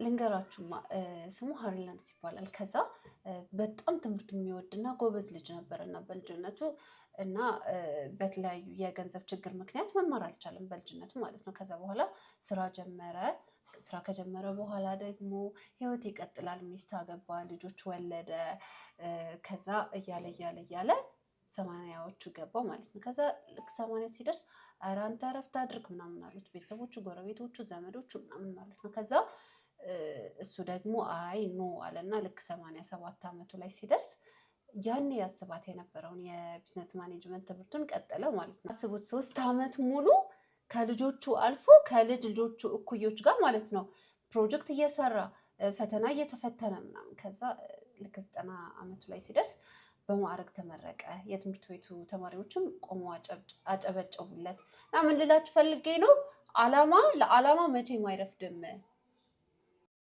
ልንገራችሁማ፣ ስሙ ሃሪ ላንስ ይባላል። ከዛ በጣም ትምህርት የሚወድና ጎበዝ ልጅ ነበር እና በልጅነቱ እና በተለያዩ የገንዘብ ችግር ምክንያት መማር አልቻለም፣ በልጅነቱ ማለት ነው። ከዛ በኋላ ስራ ጀመረ። ስራ ከጀመረ በኋላ ደግሞ ህይወት ይቀጥላል። ሚስት አገባ፣ ልጆች ወለደ። ከዛ እያለ እያለ እያለ 80ዎቹ ገባ ማለት ነው። ከዛ ልክ 80 ሲደርስ ኧረ አንተ እረፍት አድርግ ምናምን አሉት ቤተሰቦቹ፣ ጎረቤቶቹ፣ ዘመዶቹ ምናምን ማለት ነው። ከዛ እሱ ደግሞ አይ no አለና ልክ 87 ዓመቱ ላይ ሲደርስ ያኔ ያስባት የነበረውን የ business management ትምህርቱን ቀጠለ ማለት ነው። አስቡት፣ 3 ዓመት ሙሉ ከልጆቹ አልፎ ከልጅ ልጆቹ እኩዮች ጋር ማለት ነው ፕሮጀክት እየሰራ፣ ፈተና እየተፈተነ ምናምን። ከዛ ልክ 90 ዓመቱ ላይ ሲደርስ በማዕረግ ተመረቀ። የትምህርት ቤቱ ተማሪዎችም ቆመው አጨበጨቡለት። እና ምን ልላችሁ ፈልጌ ነው፣ አላማ ለአላማ መቼም አይረፍድም።